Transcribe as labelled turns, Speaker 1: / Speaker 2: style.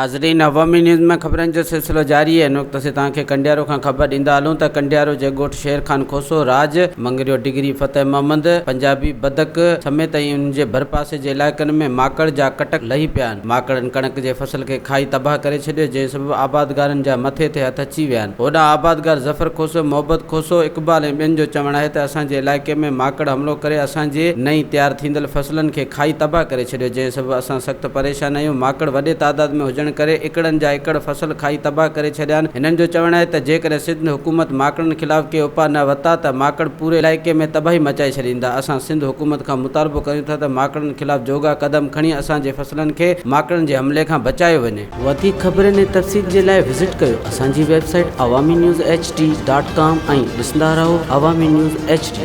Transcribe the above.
Speaker 1: ناظرين عوامي نيوز ۾ خبرن جو سلسلو جاري آهي ان وقت اسين توهان کي ڪنڊيارو کان خبر ڏيندا هلون ته ڪنڊيارو جي ڳوٺ شير خان کوسو، راڄ، مڱريو ڊگري فتح محمد، پنجابي، بدڪ سميت ۽ انهن جي ڀرپاسي جي علائقن ۾ ماڪڙ جا ڪٽڪ لهي پيا آهن. ماڪڙن ڪڻڪ جي فصل کي کائي تباهه ڪري ڇڏيو جنهن سبب آبادگارن جا مٿي تي هٿ اچي ويا آهن. هوڏانهن آبادگار ظفر کوسو، محبت کوسو، اقبال ۽ ٻين جو چوڻ آهي ته اسان جي علائقي ۾ ماڪڙ حملو ڪري اسان جي نئين تيار ٿيندل فصلن کي کائي تباهه ڪري ڇڏيو جنهن سبب اسان سخت پريشان آهيون، ماڪڙ وڏي تعداد ۾ هجڻ ڪري ايڪڙن جا ايڪڙ فصل کائي تباهه ڪري ڇڏيا آهن. هنن جو چوڻ آهي ته جيڪڏهن سنڌ حڪومت ماڪڙن خلاف ڪي اپاء نه ورتا ته ماڪڙ پوري علائقي ۾ تباهي مچائي ڇڏيندا، اسان سنڌ حڪومت کان مطالبو ڪريون ٿا ته ماڪڙن خلاف جوڳا قدم کڻي اسان جي فصلن کي ماڪڙن جي حملي کان بچايو وڃي. وڌيڪ خبرن ۽ تفصيل جي لاء وزٽ ڪيو اسان جي website Awami news H D dot com ۽ ڏسندا رهو عوامي نيوز ايڇ ڊي.